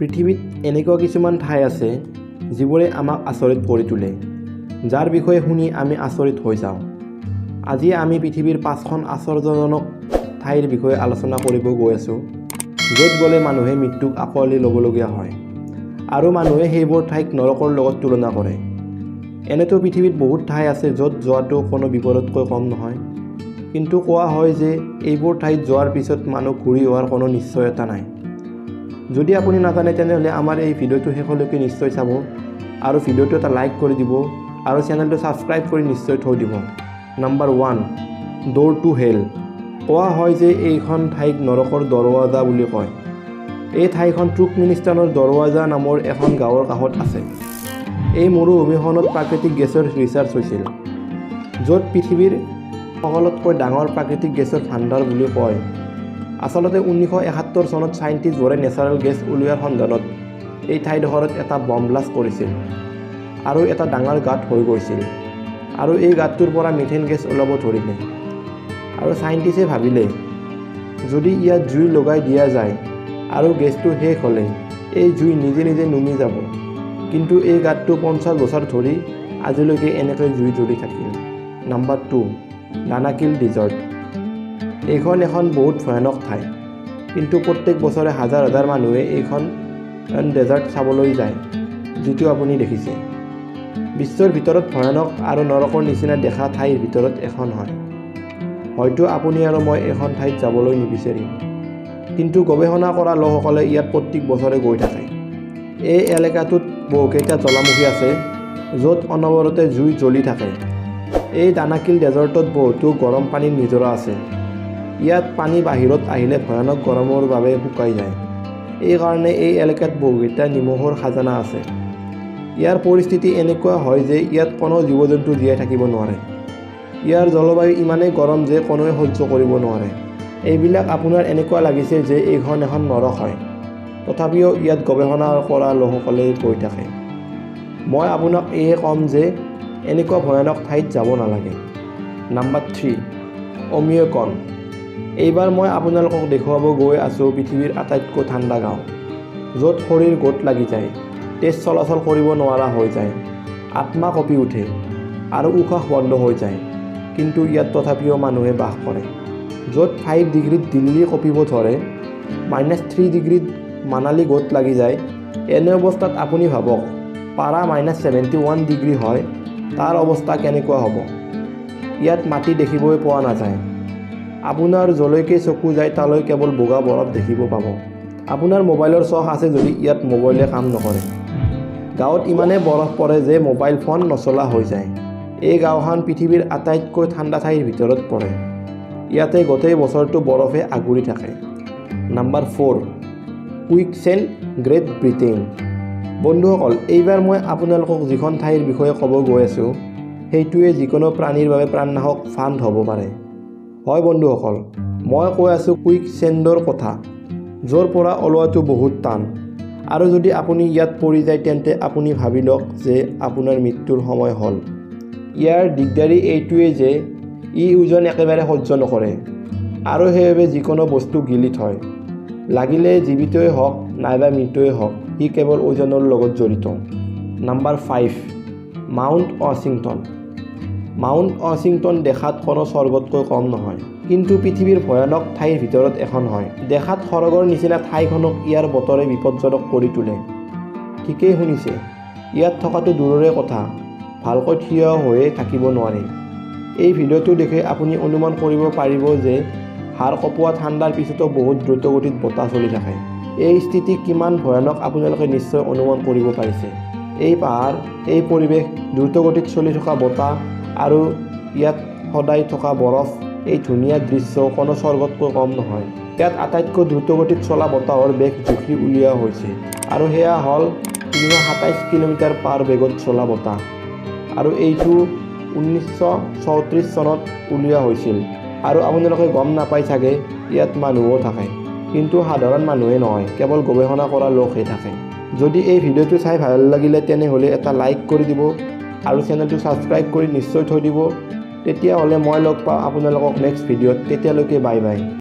পৃথিৱীত এনেকুৱা কিছুমান ঠাই আছে, যিবোৰে আমাক আচৰিত কৰি তোলে, যাৰ বিষয়ে শুনি আমি আচৰিত হৈ যাওঁ। আজি আমি পৃথিৱীৰ পাঁচখন আশ্চৰ্যজনক ঠাইৰ বিষয়ে আলোচনা কৰিব গৈ আছোঁ, য'ত গ'লে মানুহে মৃত্যুক আঁকোৱালি ল'বলগীয়া হয় আৰু মানুহে সেইবোৰ ঠাইক নৰকৰ লগত তুলনা কৰে। এনেতো পৃথিৱীত বহুত ঠাই আছে, য'ত যোৱাটো কোনো বিপদতকৈ কম নহয়। কিন্তু কোৱা হয় যে এইবোৰ ঠাইত যোৱাৰ পিছত মানুহ ঘূৰি অহাৰ কোনো নিশ্চয়তা নাই। যদি আপুনি নাজানে, তেনেহ'লে আমাৰ এই ভিডিঅ'টো শেষলৈকে নিশ্চয় চাব আৰু ভিডিঅ'টো এটা লাইক কৰি দিব আৰু চেনেলটো ছাবস্ক্ৰাইব কৰি নিশ্চয় থৈ দিব। Number 1, door to hell. কোৱা হয় যে এইখন ঠাইক নৰকৰ দৰৱাজা বুলি কয়। এই ঠাইখন তুৰ্কমেনিস্তানৰ দৰৱাজা নামৰ এখন গাঁৱৰ কাষত আছে। এই মৰুভূমিখনত প্ৰাকৃতিক গেছৰ ৰিচাৰ্চ হৈছিল, য'ত পৃথিৱীৰ সকলোতকৈ ডাঙৰ প্ৰাকৃতিক গেছৰ ভাণ্ডাৰ বুলি কয়। আচলতে 1971 চনত চাইণ্টিষ্টবোৰে নেচাৰেল গেছ উলিওৱাৰ সন্ধানত এই ঠাইডোখৰত এটা বম ব্লাষ্ট কৰিছিল আৰু এটা ডাঙৰ গাঁত হৈ গৈছিল আৰু এই গাঁতটোৰ পৰা মিথেন গেছ ওলাব ধৰিলে। আৰু চাইণ্টিষ্টে ভাবিলে, যদি ইয়াত জুই লগাই দিয়া যায় আৰু গেছটো শেষ হ'লে এই জুই নিজে নিজে নুমি যাব। কিন্তু এই গাঁতটো 50 বছৰ ধৰি আজিলৈকে এনেকৈ জুই জ্বলি থাকিল। Number 2, Danakil desert. এইখন এখন বহুত ভয়ানক ঠাই, কিন্তু প্ৰত্যেক বছৰে হাজাৰ হাজাৰ মানুহে এইখন ডেজাৰ্ট চাবলৈ যায়, যিটো আপুনি দেখিছে। বিশ্বৰ ভিতৰত ভয়ানক আৰু নৰকৰ নিচিনা দেখা ঠাইৰ ভিতৰত এখন হয়। হয়তো আপুনি আৰু মই এইখন ঠাইত যাবলৈ নিবিচাৰিম, কিন্তু গৱেষণা কৰা লোকসকলে ইয়াত প্ৰত্যেক বছৰে গৈ থাকে। এই এলেকাটোত বহুকেইটা জ্বালামুখী আছে, য'ত অনবৰতে জুই জ্বলি থাকে। এই ডানাকিল ডেজাৰ্টত বহুতো গৰম পানীৰ নিজৰা আছে। ইয়াত পানী বাহিৰত আহিলে ভয়ানক গৰমৰ বাবে শুকাই যায়। এই কাৰণে এই এলেকাত বহুকেইটা নিমখৰ খাজানা আছে। ইয়াৰ পৰিস্থিতি এনেকুৱা হয় যে ইয়াত কোনো জীৱ জন্তু জীয়াই থাকিব নোৱাৰে। ইয়াৰ জলবায়ু ইমানেই গৰম যে কোনোৱে সহ্য কৰিব নোৱাৰে। এইবিলাক আপোনাৰ এনেকুৱা লাগিছে যে এইখন এখন নৰক হয়। তথাপিও ইয়াত গৱেষণা কৰা লোকসকলে গৈ থাকে। মই আপোনাক এয়ে ক'ম যে এনেকুৱা ভয়ানক ঠাইত যাব নালাগে। নাম্বাৰ 3, অমিয়কন। এইবাৰ মই আপোনালোকক দেখুৱাব গৈ আছোঁ পৃথিৱীৰ আটাইতকৈ ঠাণ্ডা গাঁও, য'ত শৰীৰ গোট লাগি যায়, তেজ চলাচল কৰিব নোৱাৰা হৈ যায়, আত্মা কঁপি উঠে আৰু উশাহ বন্ধ হৈ যায়। কিন্তু ইয়াত তথাপিও মানুহে বাস কৰে। য'ত 5 ডিগ্ৰীত দিল্লী কঁপিব ধৰে, -3 ডিগ্ৰীত মানালী গোট লাগি যায়, এনে অৱস্থাত আপুনি ভাবক, পাৰা -71 ডিগ্ৰী হয়, তাৰ অৱস্থা কেনেকুৱা হ'ব? ইয়াত মাটি দেখিবই পোৱা নাযায়। আপোনাৰ য'লৈকে চকু যায়, তালৈ কেৱল বগা বৰফ দেখিব পাব। আপোনাৰ মোবাইলৰ চখ আছে যদি ইয়াত মোবাইলে কাম নকৰে। গাঁৱত ইমানেই বৰফ পৰে যে মোবাইল ফোন নচলা হৈ যায়। এই গাঁওখন পৃথিৱীৰ আটাইতকৈ ঠাণ্ডা ঠাইৰ ভিতৰত পৰে। ইয়াতে গোটেই বছৰটো বৰফে আগুৰি থাকে। Number 4, quicksand, Great Britain. বন্ধুসকল, এইবাৰ মই আপোনালোকক যিখন ঠাইৰ বিষয়ে ক'ব গৈ আছোঁ, সেইটোৱে যিকোনো প্ৰাণীৰ বাবে প্ৰাণনাশক ফান্দ হ'ব পাৰে। হয় বন্ধুসকল, মই কৈ আছোঁ কুইকচেণ্ডৰ কথা, য'ৰ পৰা ওলোৱাটো বহুত টান। আৰু যদি আপুনি ইয়াত পৰি যায়, তেন্তে আপুনি ভাবি লওক যে আপোনাৰ মৃত্যুৰ সময় হ'ল। ইয়াৰ দিগদাৰী এইটোৱেই যে ই ওজন একেবাৰে সহ্য নকৰে আৰু সেইবাবে যিকোনো বস্তু গিলি থয়। লাগিলে জীৱিতই হওক নাইবা মৃতই হওক, সি কেৱল ওজনৰ লগত জড়িত। Number 5, mount Washington. Mount Washington দেখাত কোনো স্বৰ্গতকৈ কম নহয়, কিন্তু পৃথিৱীৰ ভয়ানক ঠাইৰ ভিতৰত এখন হয়। দেখাত সৰগৰ নিচিনা ঠাইখনক ইয়াৰ বতৰে বিপদজনক কৰি তোলে। ঠিকেই শুনিছে, ইয়াত থকাটো দূৰৰে কথা, ভালকৈ থিয় হৈয়ে থাকিব নোৱাৰে। এই ভিডিঅ'টো দেখি আপুনি অনুমান কৰিব পাৰিব যে হাড় কঁপোৱা ঠাণ্ডাৰ পিছতো বহুত দ্ৰুতগতিত বতাহ চলি থাকে। এই স্থিতি কিমান ভয়ানক আপোনালোকে নিশ্চয় অনুমান কৰিব পাৰিছে। এই পাহাৰ, এই পৰিৱেশ, দ্ৰুতগতিত চলি থকা বতাহ আৰু ইয়াত সদায় থকা বৰফ, এই ধুনীয়া দৃশ্য কোনো স্বৰ্গতকৈ কম নহয়। ইয়াত আটাইতকৈ দ্ৰুতগতিত চলা বতাহৰ বেগ জুখি উলিওৱা হৈছে আৰু সেয়া হ'ল 327 কিলোমিটাৰ পাৰ বেগত চলা বতাহ আৰু এইটো 1934 চনত উলিওৱা হৈছিল। আৰু আপোনালোকে গম নাপায় চাগে, ইয়াত মানুহো থাকে, কিন্তু সাধাৰণ মানুহে নহয়, কেৱল গৱেষণা কৰা লোকহে থাকে। যদি এই ভিডিঅ'টো চাই ভাল লাগিলে, তেনেহ'লে এটা লাইক কৰি দিব আৰু চেনেলটো ছাবস্ক্ৰাইব কৰি নিশ্চয় থৈ দিব। তেতিয়াহ'লে মই লগ পাম আপোনালোকক নেক্সট ভিডিঅ'ত। তেতিয়ালৈকে বাই বাই।